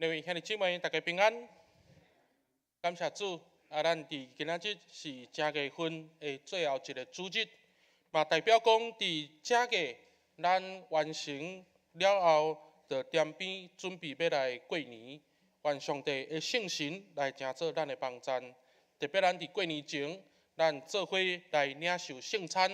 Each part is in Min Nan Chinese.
各位兄弟姊妹，大家平安。感謝主，啊，咱佇今仔日是正月份的最後一个主日，嘛代表講佇正月咱完成了後，就踮邊準備欲來過年。願上帝的聖神來成做咱的幫贊，特別咱佇過年前，咱做伙來領受聖餐，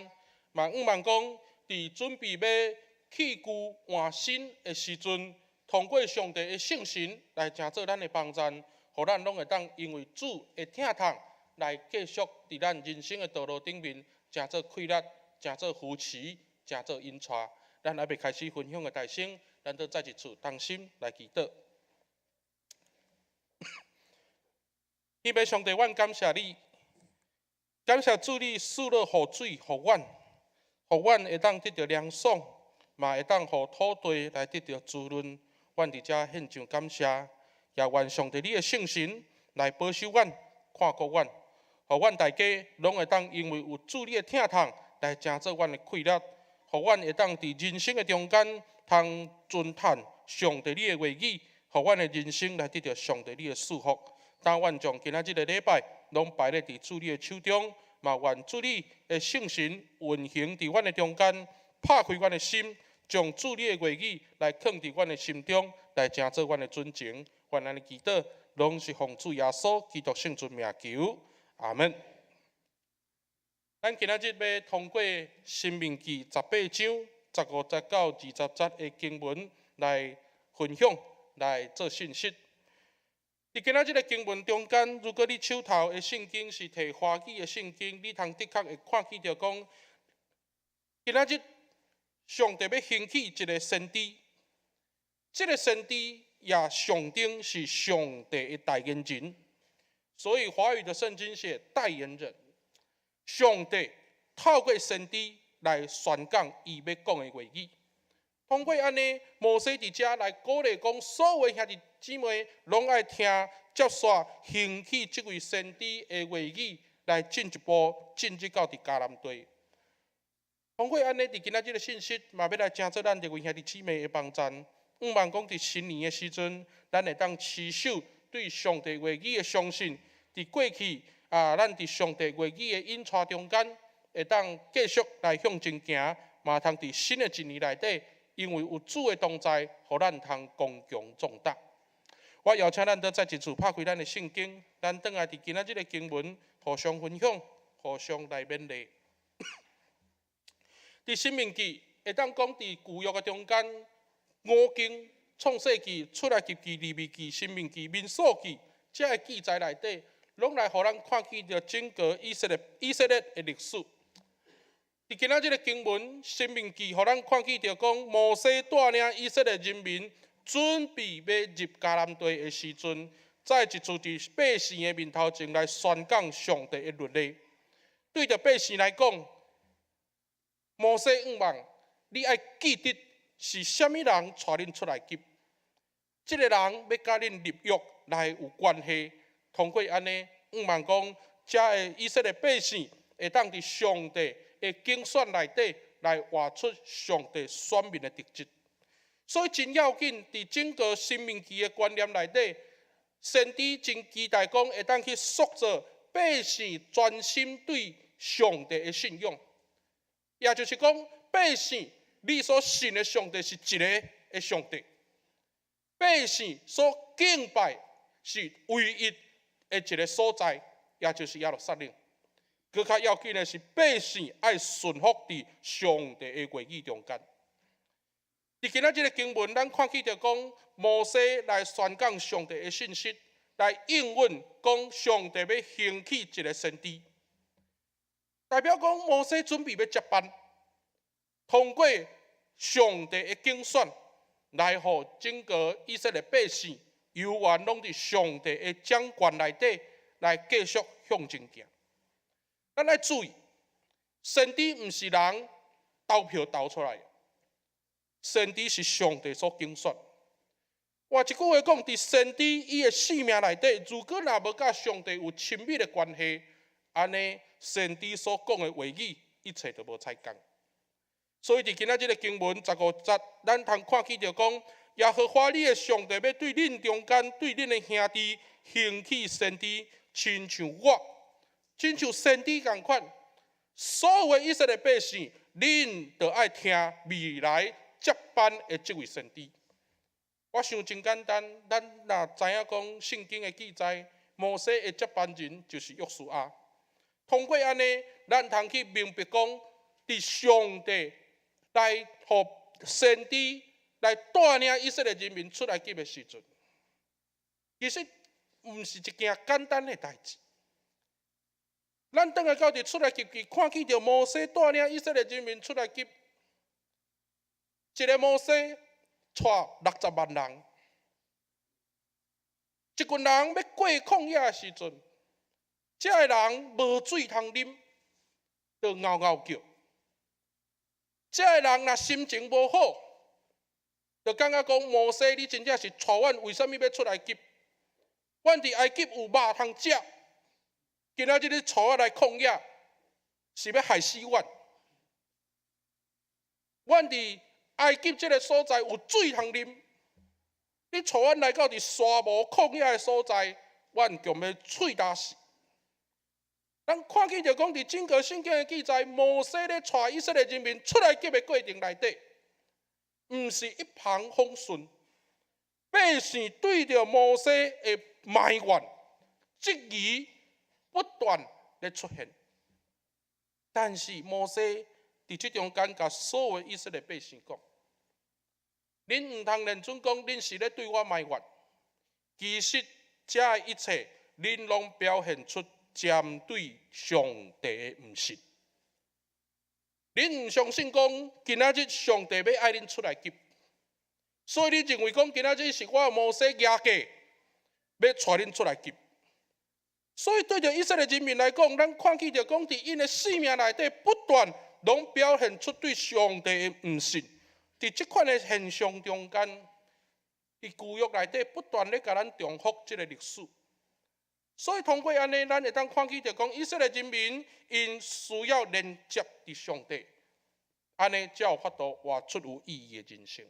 嘛向望講佇準備欲棄舊換新的時陣，通過上帝的聖神來成做咱的幫贊，予咱攏會當因為主的疼痛來繼續佇咱人生的道路頂面，成做氣力，成做扶持，成做引帶。咱猶未開始分享的大聲，咱都再一次同心來祈禱。天父上帝，阮感謝你，感謝主你賜落雨水予阮，予阮會當得著涼爽，嘛會當予土地來得著滋潤。阮佇遮獻上感謝，也願上帝你的聖神來保守阮、看顧阮，予阮大家攏會當因為有主你的疼痛來成做阮的氣力，予阮會當佇人生的中間通遵趁上帝你的話語，予阮的人生來得著上帝你的祝福。當阮將今仔這个禮拜攏擺咧佇主你的手中，嘛願主你的聖神運行佇阮的中間，拍開阮的心，將主你的話語來囥佇阮的心中，來成做阮的準繩。願按呢祈禱，攏是奉主耶穌基督聖尊名求，阿門。咱今仔日欲通過《申命記》18章15節到20節的經文來分享，來做信息。佇今仔這个經文中間，如果你手頭的聖經是提華語的聖經，你通的確會看見著講，今仔日上帝欲興起一个先知，這个先知也象徵是上帝的代言人，所以華語的聖經寫代言人。上帝透過先知來宣講伊欲講的話語。通過按呢，摩西佇遮來鼓勵講，所有兄弟姊妹攏愛聽接續興起這位先知的話語，來進一步進入到佇迦南地。通過按呢，佇今仔這个信息，嘛欲來成做咱這位兄弟姊妹的幫贊。向望講佇新年的時陣，咱會當持守對上帝話語的相信。佇過去啊，咱佇上帝話語的引帶中間，會當繼續來向前行，嘛通佇新的一年內底，因為有主的同在，予咱通剛強壯膽。我邀請咱都再一次拍開咱的聖經，咱轉來佇今仔這个經文，互相分享，互相來勉勵。佇申命記會當講佇舊約的中間，五經創世記、出埃及記、利未記、申命記、民數記，這个記載內底，攏來予咱看見著整個以色列的歷史。佇今仔這个經文《申命記》，予咱看見著講，摩西帶領以色列人民準備欲入迦南地的時陣，再一次佇百姓的面頭前來宣講上帝的律例。對著百姓來講，摩西向望，你愛記得是啥物人帶恁出埃及，這个人欲佮恁立約來有關係。通過按呢，向望講，遮个以色列百姓會當佇上帝的揀選內底來活出上帝選民的特質。所以真要緊，佇整個申命記的觀念內底，先知真期待講會當去塑造百姓專心對上帝的信仰，也就是講，百姓你所信的上帝是一个的上帝，百姓所敬拜是唯一的一个所在，也就是耶路撒冷。閣較要緊的是，百姓愛順服佇上帝的話語中間。佇今仔這个經文，咱看見著講，摩西來宣講上帝的信息，來應允講上帝欲興起一个先知，代表講摩西準備欲接班，通過上帝的揀選，來予整個以色列百姓猶原攏佇上帝的掌權內底，來繼續向前行。咱愛注意，先知毋是人投票投出來的，先知是上帝所揀選。換一句話講，佇先知伊的生命內底，如果若無佮上帝有親密的關係，按呢先知所講的話語，一切都無彩工。所以佇今仔這个經文15節，咱通看見著講，耶和華你的上帝欲對恁中間，對恁的兄弟興起先知，親像我，親像先知仝款。所有的以色列百姓，恁著愛聽未來接班的這位先知。我想真簡單，咱若知影講聖經的記載，摩西的接班人就是約書亞。通過按呢，咱通去明白講，佇上帝來予先知來帶領以色列人民出埃及的時陣，其實毋是一件簡單的代誌。咱轉來到佇出埃及記，看見著摩西帶領以色列人民出埃及，一个摩西帶60萬人，一群人欲過曠野的時陣，這个人無水通啉，就嗷嗷叫。這个人若心情無好，就感覺講摩西，你真正是帶阮為啥物欲出埃及？阮佇埃及有肉通食，今仔日你帶我來曠野，是欲害死阮？阮佇埃及這个所在有水通啉，你帶阮來到佇沙漠曠野的所在，阮強欲喙焦死。咱看見著講，佇整個聖經的記載，摩西咧帶以色列人民出埃及的過程內底，毋是一帆風順，百姓對著摩西的埋怨、質疑不斷咧出現。但是摩西佇這中間，共所有以色列百姓講：恁毋通認準講，恁是咧對我埋怨。其實這一切，恁攏表現出針對上帝的毋信。恁毋相信講，今仔日上帝欲愛恁出埃及，所以你認為講今仔日是我摩西蜈計欲帶恁出埃及。所以對著以色列人民來講，咱看見著講，佇𪜶的生命內底不斷攏表現出對上帝的毋信。佇這款的現象中間，佇舊約內底不斷咧共咱重複這个歷史。所以通過按呢，咱會當看見著講，以色列人民𪜶需要連接佇上帝，按呢才有法度活出有意義的人生。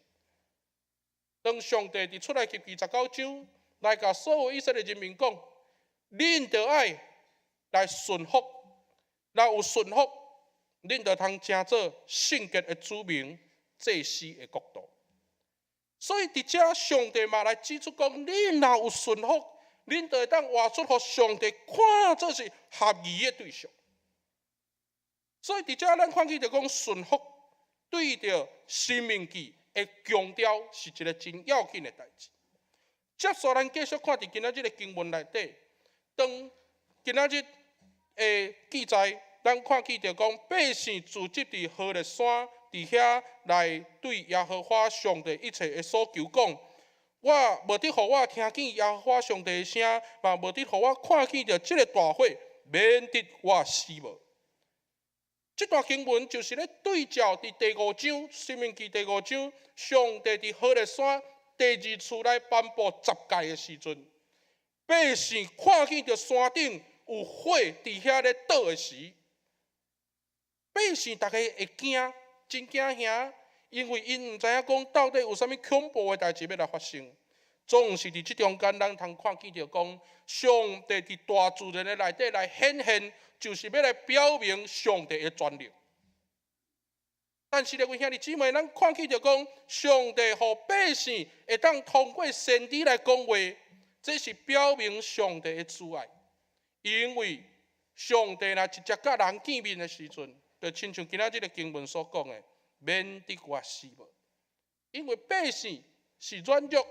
當上帝佇出埃及記19章來共所有以色列人民講，恁著愛來順服，若有順服，恁就通成做聖潔的子民、祭司的國度。所以佇遮上帝嘛來指出講，恁若有順服，恁就會當活出予上帝看做是合宜的對象。所以佇遮咱看見著講順服對著申命記的強調是一个真要緊的代誌。接續咱繼續看佇今仔日的經文內底，當今仔日的記載，咱看見著講百姓聚集佇何烈山，佇遐來對耶和華上帝一切的所求講。我無得予我聽見耶和華上帝的聲，嘛無得予我看見著這个大火，免得我死無。這段經文就是咧對照佇第五章，申命記第五章，上帝佇何烈山第二次來頒布十誡的時陣，百姓看見著山頂有火佇遐咧倒的時，百姓逐家會驚，真驚嚇。因為𪜶毋知影講到底有啥物恐怖的代誌欲來發生。總是佇這中間，咱通看見著講，上帝佇大自然的內底來顯現，就是欲來表明上帝的權力。但是，各位兄弟姊妹，咱看見著講，上帝予百姓會當通過先知來講話，這是表明上帝的慈愛。因為上帝若直接佮人見面的時陣，就親像今仔這个經文所講的，免得我死無。因為百姓是軟弱，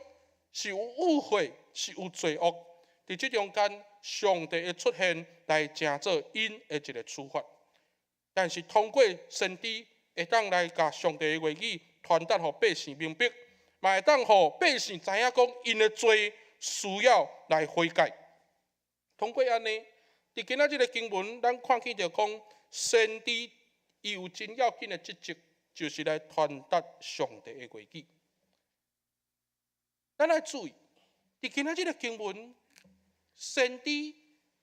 是有誤會，是有罪惡。佇這中間，上帝的出現來成做𪜶的一個處罰。但是通過先知會當來共上帝的話語傳達予百姓明白，嘛會當予百姓知影講𪜶的罪需要來悔改。通過按呢，佇今仔這个經文，咱看見著講先知伊有真要緊的職責，就是來傳達上帝的話語。咱愛注意，佇今仔這个經文，先知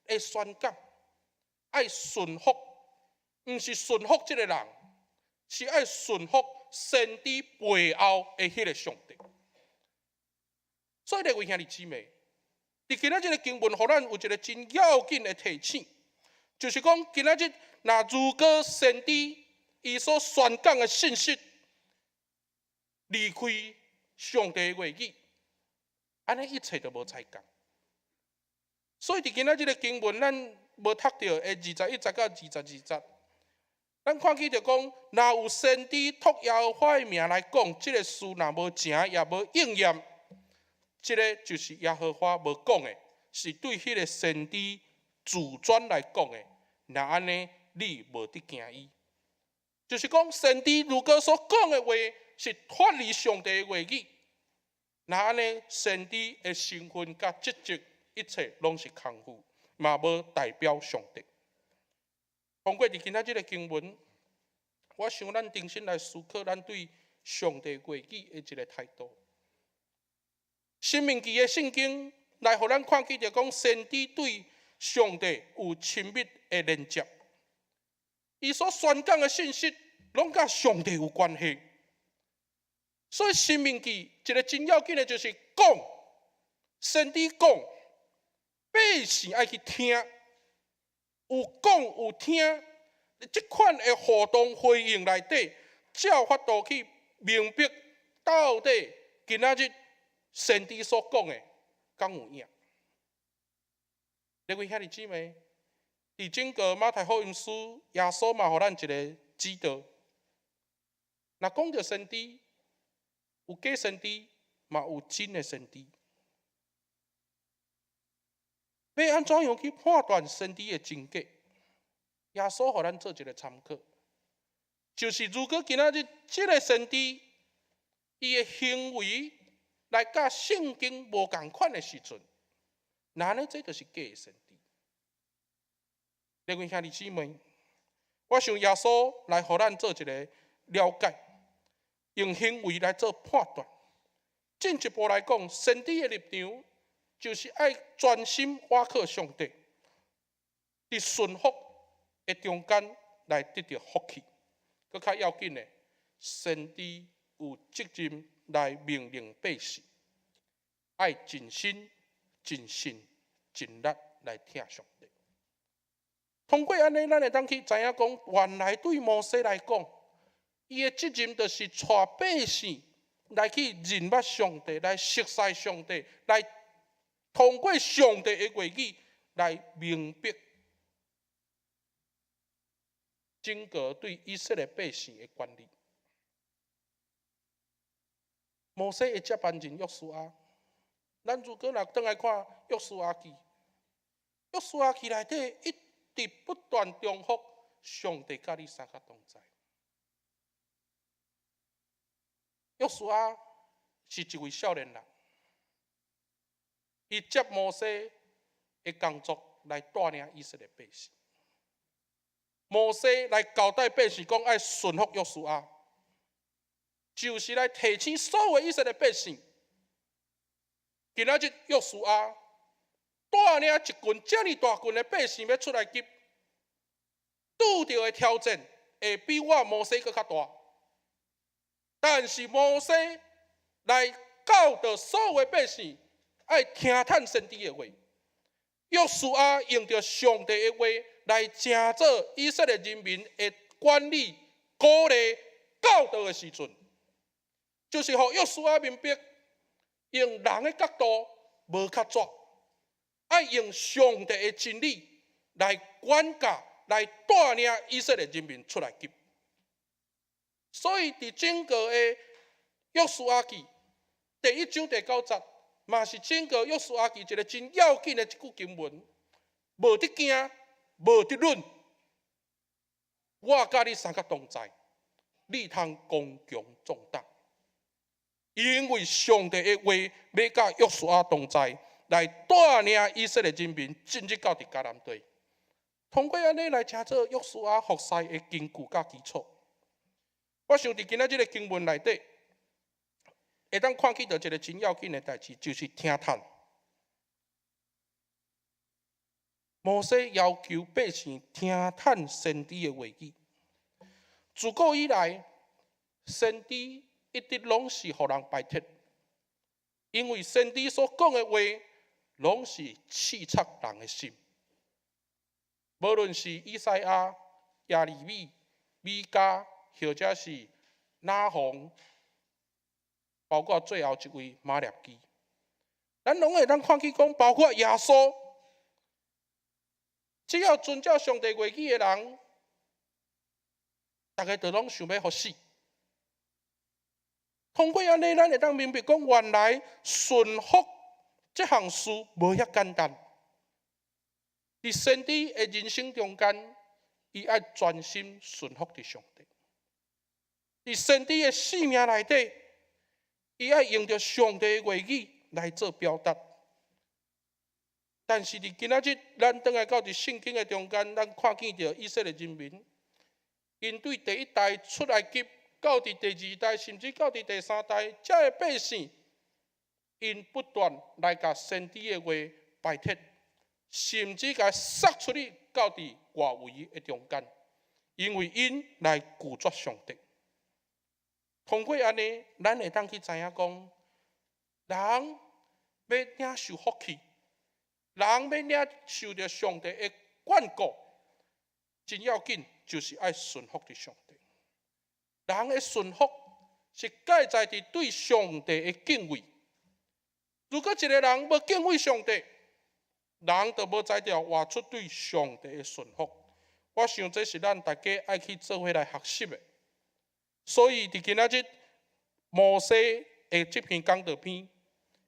的宣講愛順服，毋是順服這个人，是愛順服先知背後的彼个上帝。所以，各位兄弟姊妹，佇今仔日這个經文，予咱有一个真要緊的提醒，就是講今仔日若如果先知伊所宣講的信息離開上帝的話語，按呢一切都無彩工。所以佇今仔日這个經文，咱無讀著的21節到22節，咱看見著講，若有先知託耶和華的名來講，這个事若無成也無應驗，這个就是耶和華無講的，是對彼个先知自傳來講的。若按呢，你無得驚伊。就是講，先知如果所講的話是脫離上帝的話語，若按呢，先知的身份佮職責，一切攏是空虛，嘛無代表上帝。通過佇今仔這个經文，我想咱重新來思考咱對上帝話語的一个態度。申命記的聖經來予咱看見，著講先知對上帝有親密的連接，伊所宣講的信息攏佮上帝有關係。所以申命記一个真要緊的，就是講先知講，百姓愛去聽，有講有聽，這款的互動回應內底，才有法度去明白到底今仔日先知所講的敢有影。各位兄弟姊妹，佇整個馬太福音書，耶穌嘛予咱一个指導。若講著先知，有假先知，嘛有真的先知。欲按怎樣去判斷先知的真假？耶穌予咱做一个參考，就是如果今仔日這个先知，伊的行為來佮聖經無仝款的時陣，那按呢這就是假的先知。各位兄弟姊妹，我想耶穌來予咱做一个了解，用行為來做判斷。進一步來講，先知的立場就是愛專心倚靠上帝，佇順服的中間來得著福氣。閣較要緊的，先知有責任來命令百姓，愛盡心、盡性、盡力來疼上帝。通過按呢，咱會當去知影講，原來對摩西來講，伊的責任就是帶百姓來去認捌上帝，來熟悉上帝，來通過上帝的話語來明白整個對以色列百姓的管理。摩西的接班人約書亞，咱如果若轉來看約書亞記，約書亞記內底一直不斷重複上帝佮你相佮同在。約書亞是一位少年人，伊接摩西的工作來帶領以色列百姓。摩西來交代百姓講愛順服約書亞，就是來提醒所有以色列百姓。今仔日約書亞帶領一群遮爾大群的百姓欲出埃及，拄著的挑戰會比我摩西閣較大。但是摩西來教導所有的百姓愛聽趁先知的話，約書亞用著上帝的話來成做以色列人民的管理、鼓勵、教導的時陣，就是予約書亞明白，用人的角度無較紙，愛用上帝的真理來管教、來帶領以色列人民出埃及。所以，佇整個的約書亞記第一章第九節，嘛是整個約書亞記一个真要緊的一句經文：無得驚，無得忍，我佮你相佮同在，你通剛強壯膽。因為上帝的話欲佮約書亞同在，來帶領以色列人民進入到佇迦南地。通過按呢來成做約書亞服侍的根據佮基礎。我想佇今仔這个經文內底，會當看見著一个真要緊的代誌，就是聽趁。摩西要求百姓聽趁先知的話語。自古以來，先知一直攏是予人排斥。因為先知所講的話，攏是刺插人的心。無論是以賽亞、耶利米、米迦，或者是拿鴻，包括最後一位瑪拉基，咱攏會當看見講，包括耶穌，只要遵照上帝話語的人，逐家就攏想欲予死。通過按呢，咱會當明白講，原來順服這項事無遐簡單。佇先知的人生中間，伊愛專心順服佇上帝。佇先知的生命內底，伊愛用著上帝的話語來做表達。但是佇今仔日，咱轉來到佇聖經的中間，咱看見著以色列人民，𪜶對第一代出埃及，到佇第二代，甚至到佇第三代，遮的百姓，𪜶不斷來共先知的話排斥，甚至共殺出去到佇外圍的中間，因為𪜶來拒絕上帝。通過按呢，咱會當去知影講，人欲領受福氣，人欲領受著上帝的眷顧，真要緊就是愛順服佇上帝。人的順服是蓋在佇對上帝的敬畏。如果一個人無敬畏上帝，人就無才調活出對上帝的順服。我想這是咱大家愛去做伙來學習的。所以佇今仔日摩西的這篇講道篇，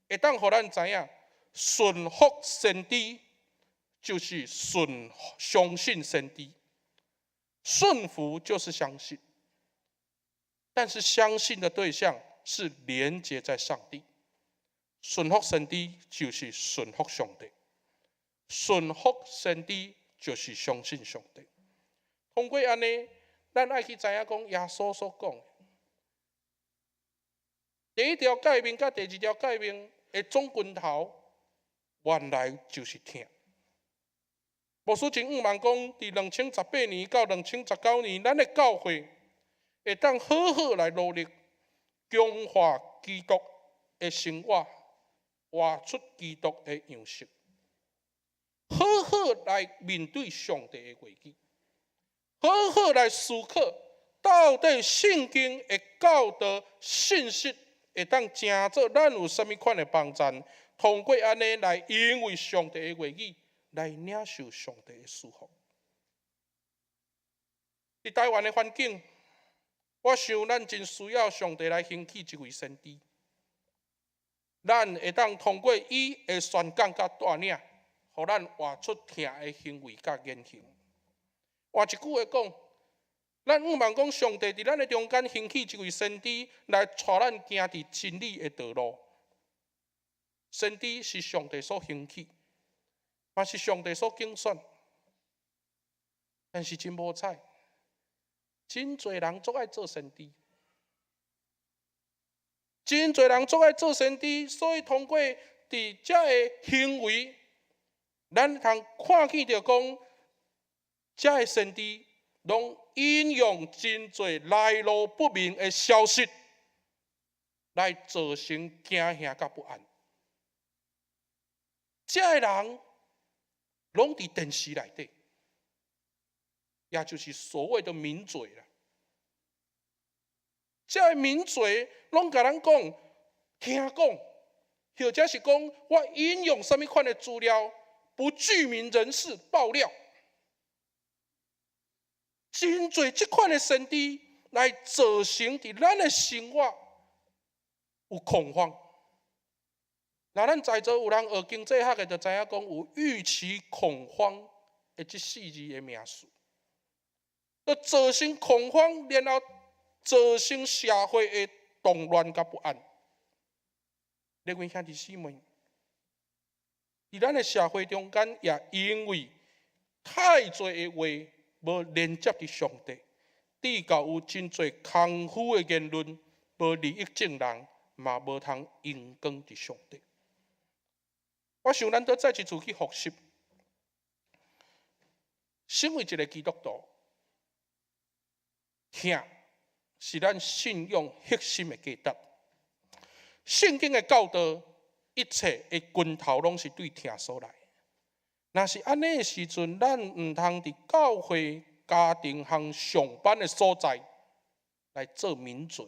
會當予咱知影，順服先知就是順相信先知，順服就是相信，但是相信的對象是連接在上帝。順服先知就是順服上帝，順服先知就是相信上帝。通過按呢，咱愛去知影講耶穌所講的第一條誡命佮第二條誡命的總根頭，原來就是疼。牧師真向望講，佇2018年到2019年，咱的教會會當好好來努力，強化基督的生活，活出基督的樣式，好好來面對上帝的話語，好好來思考，到底聖經的教導信息會當成做咱有啥物款的幫助？通過按呢來，因為上帝的話語來領受上帝的祝福。佇台灣的環境，我想咱真需要上帝來興起一位先知，咱會當通過伊的宣講佮帶領，予咱活出疼的行為佮言行。換一句話講，咱向望講上帝佇咱的中間興起一位先知，來帶咱行佇真理的道路。先知是上帝所興起，嘛是上帝所揀選，但是真無彩，真濟人足愛做先知，真濟人足愛做先知，所以通過佇遮的行為，咱通看見著講，遮的先知攏引用真濟來路不明的消息，來造成驚嚇佮不安。遮的人攏佇電視內底，也就是所謂的名嘴啦。遮的名嘴攏共咱講，聽講，或者是講我引用啥物款的資料，不具名人士爆料，真濟這款的先知來造成佇咱的生活有恐慌。若咱在座有人學經濟學的，就知影講有預期恐慌的這四字的名詞，就造成恐慌，然後造成社會的動亂佮不安。各位兄弟姊妹，佇咱的社會中間，也因為太濟的話無連接佇上帝，致到有真濟空虛的言論，無利益眾人，嘛無通榮光佇上帝。我想咱都再一次去複習，身為一個基督徒，疼是咱信仰核心的價值。聖經的教導一切的根頭攏是對疼所來。若是按呢的時陣，咱毋通佇教會、家庭和上班的所在來做抿嘴。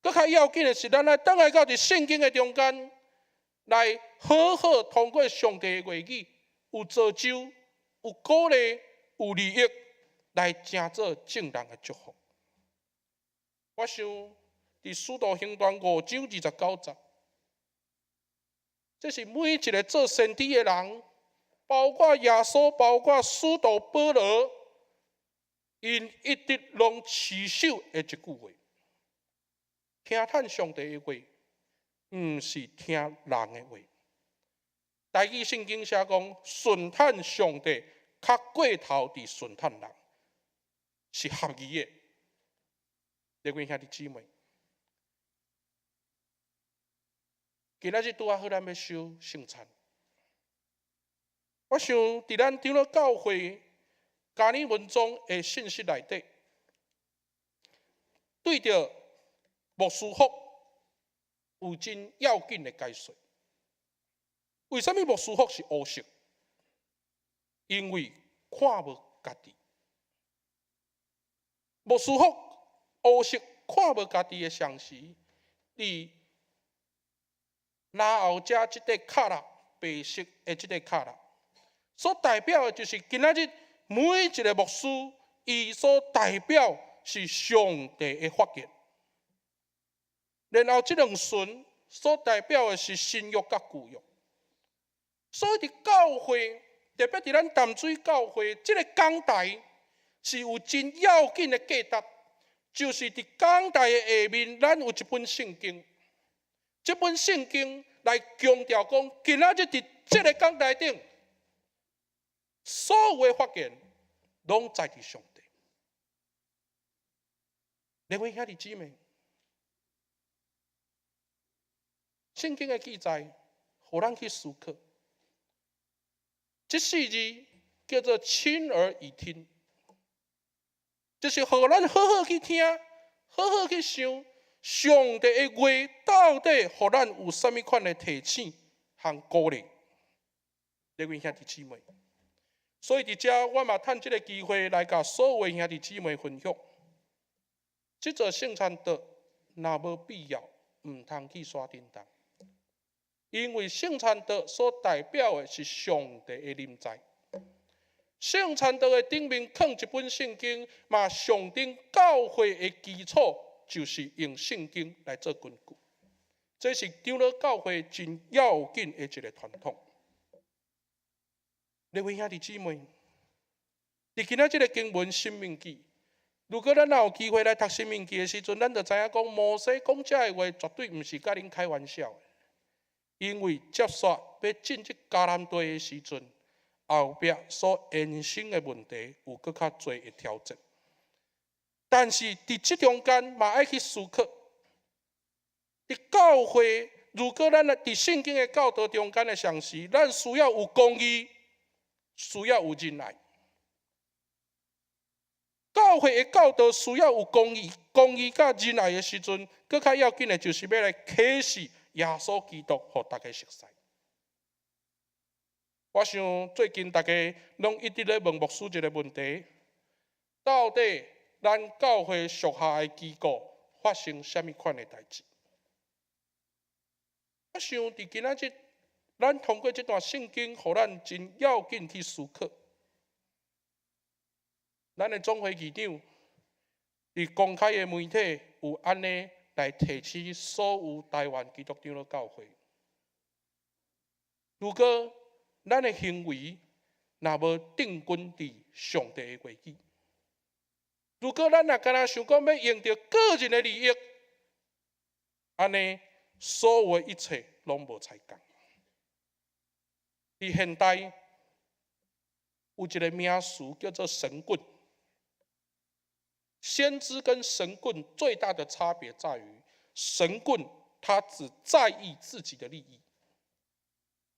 閣較要緊的是，咱來轉來到佇聖經的中間，來好好通過上帝的話語，有造就、有鼓勵、有利益，來成做眾人的祝福。我想，佇使徒行傳5章29節，這是每一個做先知的人，包括耶穌，包括使徒保羅，𪜶一直攏持守的一句話：聽趁上帝的話，毋是聽人的話。台語聖經寫講，順趁上帝，較過頭佇順趁人，是合宜的。各位兄弟姊妹，今仔日拄仔好，咱欲守聖餐。我想，佇咱長老教會加爾文宗的信息內底，對著牧師福有真要緊的解說。為啥物牧師福是烏色？因為看無家己。牧師福烏色看無家己的同時，佇然後遮這塊卡啦，白色的這塊卡啦，所代表的就是今仔日每一個牧師，伊所代表是上帝的發言。然後這兩巡所代表的是新約佮舊約。所以佇教會，特別佇咱淡水教會，這個講台是有真要緊的價值，就是佇講台的下面，咱有一本聖經。這本聖經來強調講，今仔日佇這個講台頂，所有的發言攏在佇上帝。兩位兄弟姊妹，聖經的記載，予咱去思考。這四字叫做親耳以聽，就是予咱好好去聽，好好去想，上帝的話到底予咱有啥物款的提醒和鼓勵。各位兄弟姊妹，所以佇遮我嘛趁這个機會來共所有兄弟姊妹分享，這座聖餐桌若無必要，毋通去刷叮當。因為聖餐桌所代表的是上帝的臨在，聖餐桌的頂面囥一本聖經，嘛象徵教會的基礎就是用聖經來做根據。這是長老教會真要緊的一個傳統。各位兄弟姊妹，佇今仔這个經文《申命記》，如果咱有機會來讀《申命記》的時陣，咱就知影講摩西講這个話絕對毋是共恁開玩笑的。因為接續欲進入迦南地的時陣，後壁所衍生的問題有閣較濟的挑戰。但是佇這中間嘛愛去思考，佇教會，如果咱佇聖經的教導中間的同時，咱需要有公義，需要有仁愛。教會的教導需要有公義，公義佮仁愛的時陣，閣較要緊的就是欲來啟示耶穌基督，予大家熟悉。我想最近大家攏一直咧問牧師一個問題：到底咱教會屬下的機構發生啥物款的代誌？我想佇今仔日，咱通過這段聖經，予咱真要緊去思考。咱的總會議長佇公開的媒體有按呢來提醒所有台灣基督長老教會：如果咱的行為若無定根佇上帝的話語，如果咱若干焦想講欲用著個人的利益，按呢所有的一切攏無彩工。佇現代有一個名詞叫做神棍。先知跟神棍最大的差別在於，神棍他只在意自己的利益。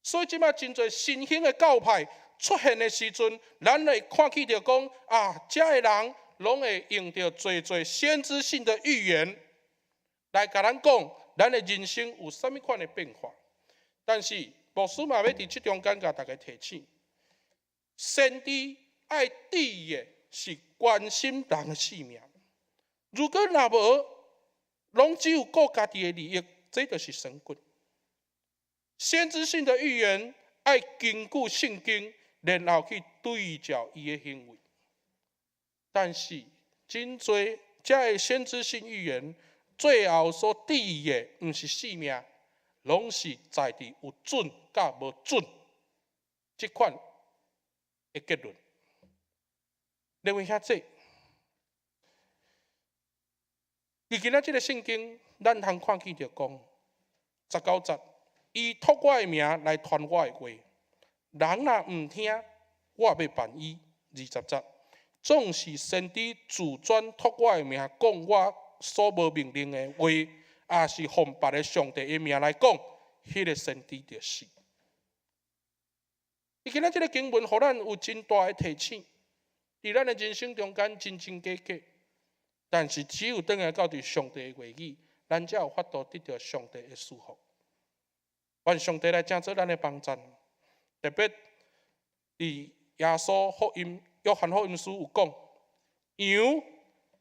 所以這擺真濟新興的教派出現的時陣，咱會看見著講啊，這个人攏會用著濟濟先知性的預言來共咱講，咱的人生有啥物款的變化。但是牧師嘛欲佇這中間共大家提醒，先知愛注意的是關心人的性命。如果若無，攏只有顧家己的利益，這就是神棍。先知性的預言愛根據聖經，然後去對照伊的行為。但是真濟這个先知性預言，最後所注意的，毋是性命，攏是在佇有準佮無準這款的結論。認為遐濟，佇今仔這个聖經，咱通看見著講19節，伊託我的名來傳我的話，人若毋聽，我欲辦伊。20節，總是先知自專託我的名講我所無命令的話，抑是奉別个上帝的名來講，彼个先知就死。伊今仔這个經文，予咱有真大的提醒，佇咱的人生中間真真假假，但是只有轉來到佇上帝的話語，咱才有法度得著上帝的祝福。願上帝來成做咱的幫贊，特別佇耶穌福音、約翰福音書有講，羊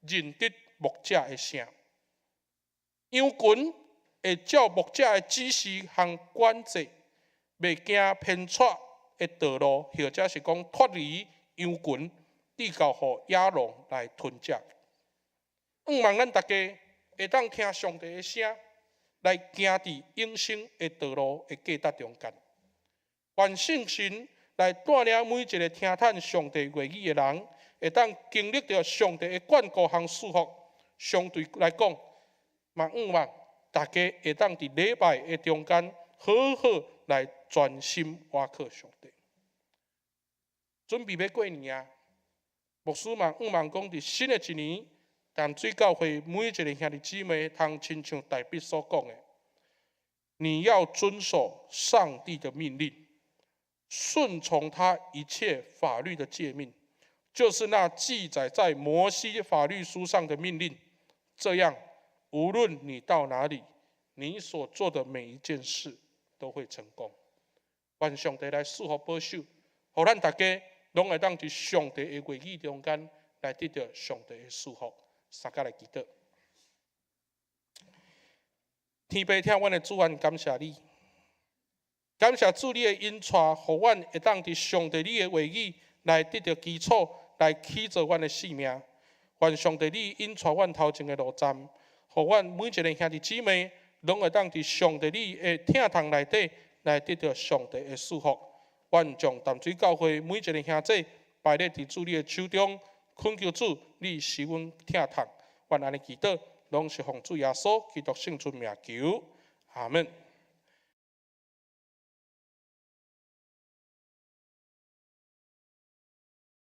認得牧者的聲，羊群會照牧者的指示和管制，袂驚偏躍的道路，或者是講脫離羊群，至到予野狼來吞食。向望咱大家會當聽上帝的聲，來行佇永生的道路的價值中間。願聖神來帶領每一个聽趁上帝話語的人，會當經歷著上帝的眷顧和祝福。相對來講，嘛向望大家會當佇禮拜的中間，好好來專心倚靠上帝。準備欲過年啊，牧師嘛向望講，佇新的一年，淡水教會每一个兄弟姊妹，通親像大衛所講的，你要遵守上帝的命令，順從他一切法律的誡命，就是那記載在摩西法律書上的命令。這樣，無論你到哪裡，你所做的每一件事都會成功。願上帝來賜福保守，予咱大家攏會當佇上帝的話語中間來得著上帝的祝福。相佮來祈禱，天父疼阮的主，阮感謝你，感謝主你的引帶，予阮會當佇上帝你的話語來得著基礎，來起造阮的性命。願上帝你引帶阮頭前的路站，予阮每一个兄弟姊妹，攏會當佇上帝你的疼痛內底來得著上帝的祝福。阮將淡水教會每一个兄弟擺咧佇主你的手中，懇求主你賜阮疼痛。阮按呢祈禱，攏是奉主耶穌基督聖尊名求，阿門。